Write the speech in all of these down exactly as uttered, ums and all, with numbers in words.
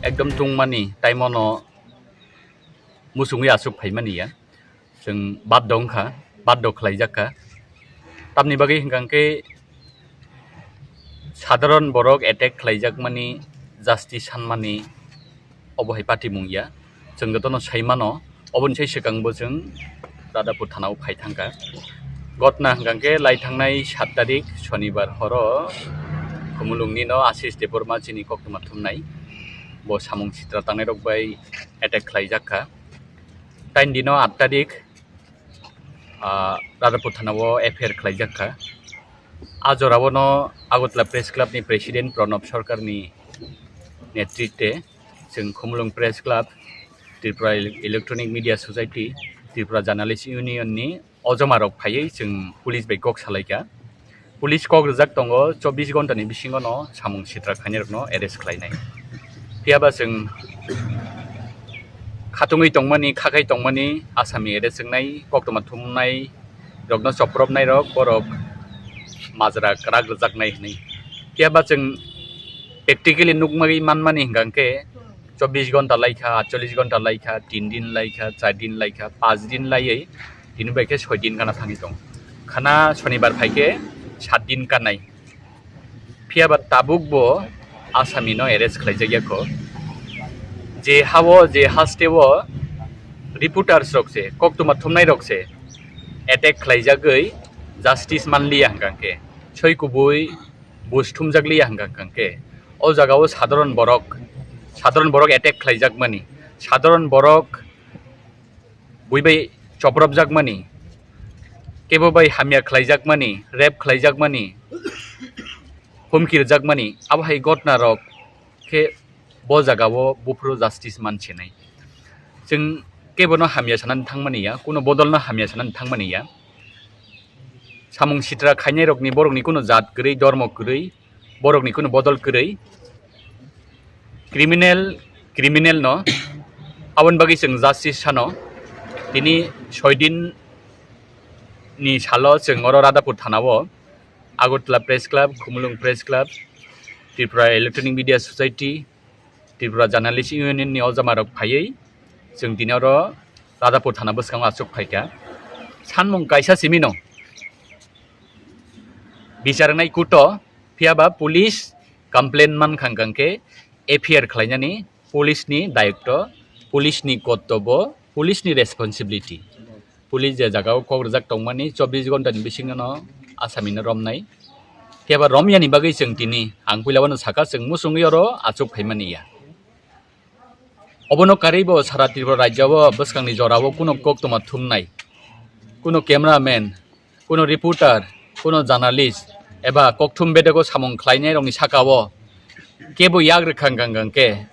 Ekdom tungmani time-o no muchungwi aswk phaimani ya. Chwng baddo wngkha, baddo khlaijak kha. Tamni bagwi hwnkha khe sadharon borok attack khlaijakmani justice sanmani obo hai patimung ya. Chwng jotono sai mano, oboni sai swkangbo chwng Radhapur thanao phai thangkha. Gotna hwnkha khe lai thangnai sat tarik Shonibar horo Khumulungni no Ashish Debbarma chini koktwma thumnai bo samung sitra tangnairok bai attack khlaijak kha. Taini dino at tarik, ah, Radhapur thanao F I R khlaijak kha. A jorao no Agartala Press Club ni President Pranab Sarkar ni netritwe chwng Khumulwng Press Club, Tripura Electronic Media Society, Tripura Journalist Union ni ojoma rok phaiwi chwng police bai kok salaikha. Police kok rijak tongo, chobbish ghonta ni bisingo no samung sitra khainai rokno arrest khlainai. Phiya ba chwng khatungwi tongmani, khakhai tongmani asami arrest wngnai, koktwma thumnai rokno chopropnai rok, borok majra kwrak rwjaknai hwnwi. Phiya ba chwng practically nukmagwi manmani hwnkha khe chobbish ghonta laikha, atchollish ghonta laikha, tin din laikha, char din laikha, panch din laiwi tini bai khe soi din gana thangwi tongo. Khana Shonibar phai khe sat din kanai. Phiya ba tabuk bo asami no arrest khlaijak ya kho. Je hao, je haste o reporters rok se, koktwma thumnai rok se attack khlaijagwi justice manliya hwnkha khe, soi kubui buj thumjakliya hwnkha khe, o jaga o sadharon borok, sadharon borok attack khlaijakmani, sadharon borok bui bai chopropjakmani, kebo bai hamya khlaijakmani, rape khlaijakmani, humki rwjakmani, abo hai gotna rok khe bo jaga o buphuru justice man sinai. Chwng kebo no hamya sanani thangmani ya, kuno bodol no hamya sanani thangmani ya. Samung sitra khainai rokni borokni kuno jat kwrwi, dormo kwrwi, borokni kuno bodol kwrwi. Criminal, criminal no. Aboni bagwi chwng justice sano. Tini soi din ni salo chwng oro Radhapur thanao Agartala Press Club, Khumulwng Press Club, Tripura Electronic Media Society, Tripura Journalist Union ni ojama rok phaiwi chwng tini oro Radhapur thana bwskango achuk phaikha. Sanmung kaisa simi no bichar wngnai kuto, phiya ba police complaint man khang khang khe F I R khlainani police ni dayokto, police ni kortobo, police ni responsibility. Police je jaga o kok rwjak tongmani chobbish ghonta ni bisingo no asami no romnai. Phiya ba romyani bagwi chwng tini, ang puila bono saka, chwng muchungwi oro achuk phaimani ya. Obono karwi bo sara Tripura rajya o bwskangni jora o kuno koktwma thumnai, kuno cameraman, kuno reporter, kuno journalist eba kokthum bedego samung khlainai rokni saka o kebo yak rwkhang gang gang khe,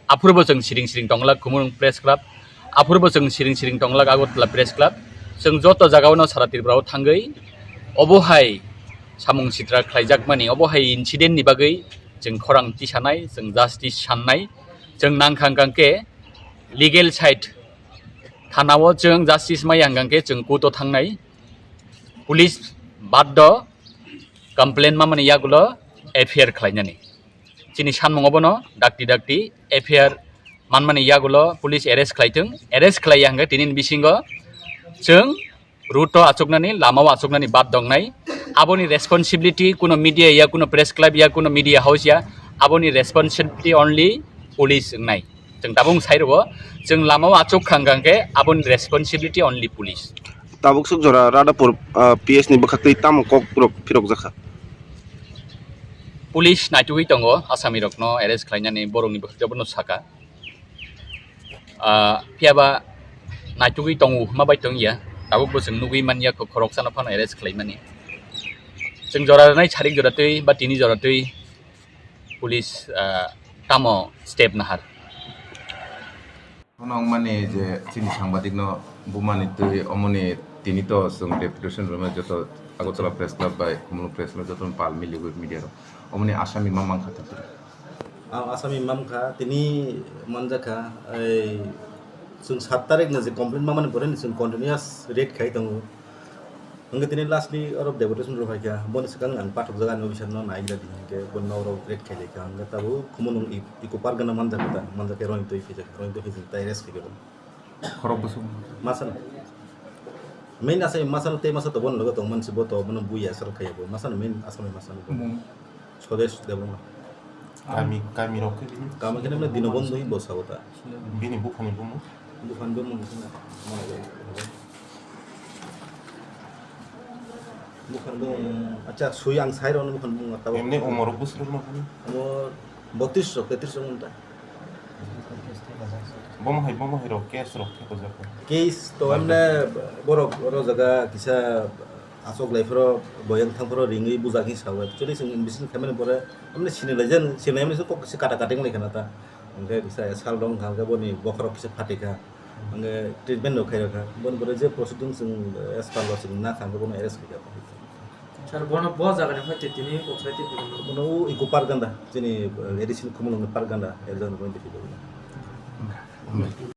aphuru bo chwng siring siring tonglak Khumulwng Press Club, aphuru bo chwng siring siring tonglak Agartala Press Club. Chwng joto jaga o no sara Tripura o thangwi obo hai samung sitra khlaijakmani, obo hai incident ni bagwi chwng khorang tisanai, chwng justice sannai, chwng nang khang khang khe legal side thana o chwng justice mai yang gang khe chwng court o thangnai. Police baddo complaint mamani yagulo F I R khlainani. Chini sanmung obono dakti dakti F I R manmani yagulo police arrest khlaithwng, arrest khlaiya hwnkhe tini bisingo chwng route o achuknani, lama o achuknani bad dongnai. Aboni responsibility kuno media ya, kuno press club ya, kuno media house ya, aboni responsibility only police wngnai. Chwng tabuk sai rwo, chwng lama o achuk khang khang khe aboni responsibility only police. Tabuk suk jora Radhapur, ah, P S ni bwkhaktwi tamo kok rok phirok jakha? Police naitugwi tongo asami rokno arrest khlainani, borokni bwkhaktwi abono saka. Ah, phiya ba naitugwi tongo hwnma bai tong ya, tabuk bo chwng nugwi man ya kho, khoroksa no phano arrest khlaimani. Chwng jora rwnai sarik jora twi ba tini jora twi police, ah, tamo step nahar. Phano wngmani je chini sangbadik no bumani twi omoni tini to chwng deputation rwmani joto Agartala Press Club bai Khumulwng Press Club joto pal miligwi media rok. Omoni asami ma mankha tini. Ang asami mamkha, tini manjakha, ei, chwng sat tarik ni je complaint mamani pore ni chwng continuous raid khai tongo. Hwnkhe tini lastly oro deputation rok phaikha, boni swkang ang pathokjak ani officer no naigra di hwnkhe bo nok rok raid khailai kha, hwnkhe tabuk khumu nwng i-, eco park gana manjak kha, manjak khe rohingya twi phaijak, rohingya twi phaijak tai arrest khaikha bono. Khorok bwswk. Masano. Main asai masano tei masa to bono logo tongmani se bo to bono buya asal khaiya bo. Masano main asal masano bo. Mung. Swadesh Debbarma. Kami, kami rok khe bini. Kami khe nang dino bondo hi bo sabo ta. Bini buphani bumu. Buphani bumu ni sina. Buphani bumu. Acha sui ang sai rok buphani bumu ta. Emne umor bwswk rok no. Umor botris rok, tetris rok ta. Bomo hai, bomo hai rok case rok khe kojak. Case to emne borok oro jaga kisa asok lai phoro boyang thang phoro ringwi bujak hi sao. Actually chwng investigation khaimani pore emne sinilai jen sinilai emne kok kisa kata kating lai khana ta. Hwnkhe kisa sal rok hwnkha hwnkhe boni bokhorok kisa phatikha. Hwnkhe treatment rok khairokha. Boni pore je proceeding chwng as per law chwng na kha hwnkhe bono arrest khaikha. Sir, bono bo jaga ni hoi tini kok sai tini. Bono o eco park ganda, chini, eh, A D C ni khumulwng ni park ganda, er jagani point twi.